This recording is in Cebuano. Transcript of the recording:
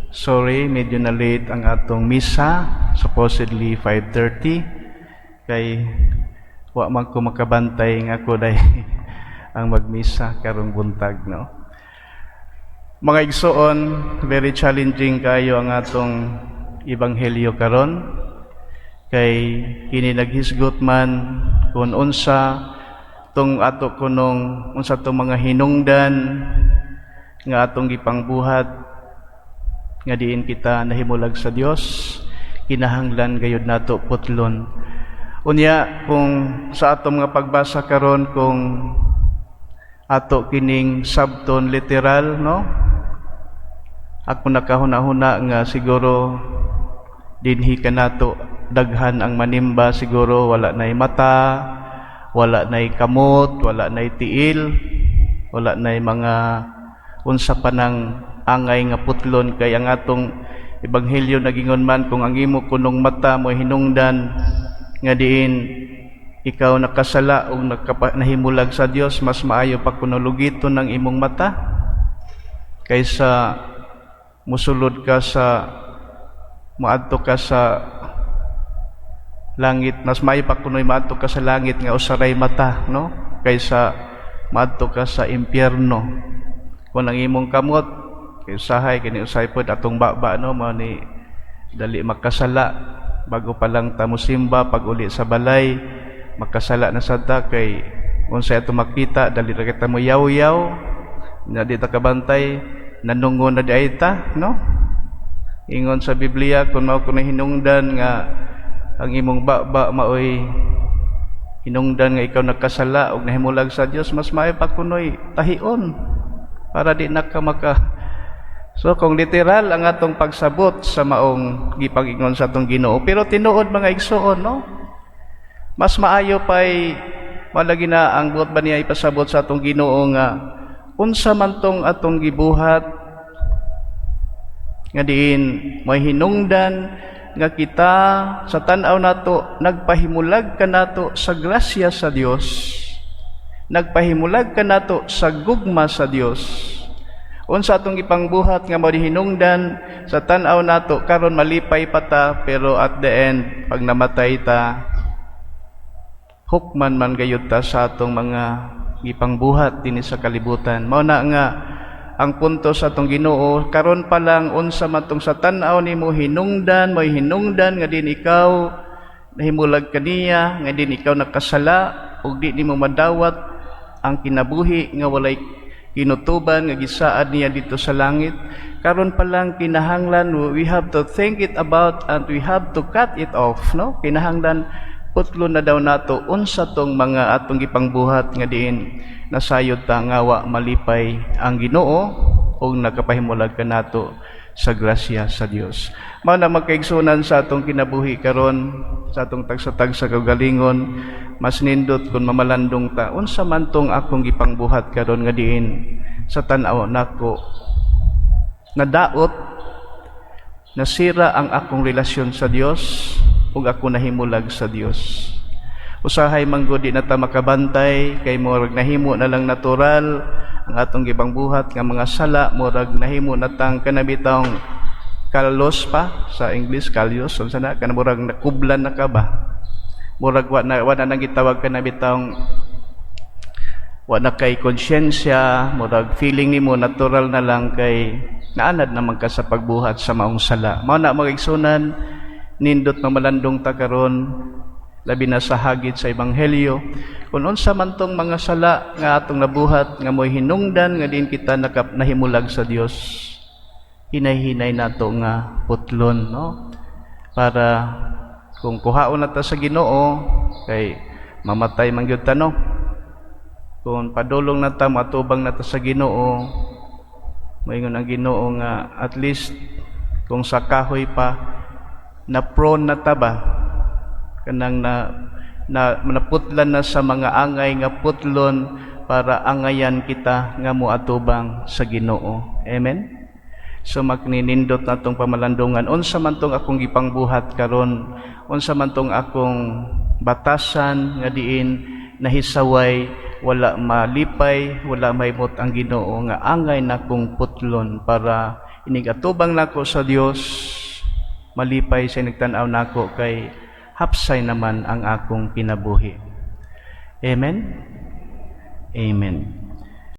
Sorry, medyo na late ang atong misa, supposedly 5:30 kay wa man ko makabantay nga ako diay ang magmisa karong buntag, no. Mga igsoon, very challenging kayo ang atong ebanghelyo karon kay kini naghisgot man kung unsa tong ato kunong, unsa tong mga hinungdan nga atong gipangbuhat nga diin kita nahimulag sa Dios, kinahanglan gayud nato putlon. Unya kung sa atong mga pagbasa karon, kung ato kining sabton literal, no, ako nakahuna-huna nga siguro dinhi kanato daghan ang manimba, siguro wala nay mata, wala nay kamot, wala nay tiil, wala nay mga unsa pa nang angay nga putlon, kay ang atong ebanghelyo nagingon man kung ang imo kunong mata mo hinungdan nga diin ikaw nakasala o nahimulag sa Dios, mas maayo pa kuno lugiton ng imong mata kaysa musulod ka sa moadto ka sa langit. Mas maayo pa kuno'y maadto ka sa langit nga usa ray mata, no, kaysa maadto ka sa impyerno kung ang imong kamot. Kay usahay kini, usahay pod atong baba, no, mao ni dali makasala. Bago pa lang ta mosimba, pag uli sa balay makasala na sad ta, kay unsay ato makita, dali ra kita mo yaw-yaw na di ta kabantay, nanungon na diay ta, no. Ingon sa Biblia, kung mao kuno hinungdan nga ang imong baba maoy hinungdan nga ikaw nagkasala og nahimulag sa Dios, mas maayo pa kunoy tahion para di na ka maka. So kung literal ang atong pagsabot sa maong gipag-ingon sa atong Ginoo, pero tinuod, mga igsoon, no, mas maayo pay malagi na ang buot ba niya ipasabot sa atong Ginoo nga unsa man tong atong gibuhat nga diin may hinungdan nga kita sa tan-aw nato nagpahimulag kanato sa grasya sa Dios, nagpahimulag kanato sa gugma sa Dios. Unsa atong gipangbuhat nga mao hinungdan sa tan-aw nato karon malipay pa ta, pero at the end, pag namatay ta, hukman man gayud ta sa atong mga gipangbuhat dinhi sa kalibutan. Mao na nga ang punto sa atong Ginoo karon pa lang, unsa man tong sa tan-aw nimo hinungdan, may hinungdan nga din ikaw nahimulag kaniya, nga din ikaw nakasala ug di nimo madawat ang kinabuhi nga walay kinutuban nga gisaad niya dito sa langit, karon pa lang kinahanglan we have to think it about and we have to cut it off, no. Kinahanglan putlo na daw nato unsa tong mga atong gipangbuhat nga diin nasayod ta nga wa malipay ang Ginoo ug nakapahimulag kanato sa grasya sa Dios. Mao na, magkaigsunan, sa atong kinabuhi karon, sa atong tagsa-tagsa kaugalingon, mas nindot kung mamalandong ta, unsa man tong akong gipangbuhat karon nga diin sa tan-aw nako nadaot, nasira ang akong relasyon sa Dios ug ako nahimulag sa Dios? Usahay man gud di na ta makabantay kay murag nahimo na lang natural ang atong gipangbuhat nga mga sala, murag nahimo na tang kanabitong callous pa sa English, callous, unsa na kana, murag nakublan na ka ba, murag wa na nang gitawag kanabitong wa na kay konsyensya, murag feeling nimo natural na lang kay naanad naman ka sa pagbuhat sa maong sala. Mao na, mga igsunan, nindot mamalandong ta karon, labi na sa hagit sa ebanghelyo, kung unsa man tong mga sala nga atong nabuhat nga mo'y hinungdan nga din kita nahimulag sa Dios, hinay-hinay nato nga putlon, no, para kung kuhaon na ta sa Ginoo, kay mamatay man gyud ta, no, kung padulong na ta, matubang na ta sa Ginoo, moingon ang Ginoo nga at least kung sa kahoy pa na prone na ta ba, kanang na, na naputlan na sa mga angay nga putlon para angayan kita nga moatubang sa Ginoo. Amen. So magninindot natong pamalandungan, unsa man tong akong gipangbuhat karon, unsa man tong akong batasan nga diin nahisaway, wala malipay, wala mahimot ang Ginoo, nga angay nakong putlon para Inig atubang nako sa Dios, malipay sa inigtan-aw nako kay hapsay naman ang akong kinabuhi. Amen. Amen.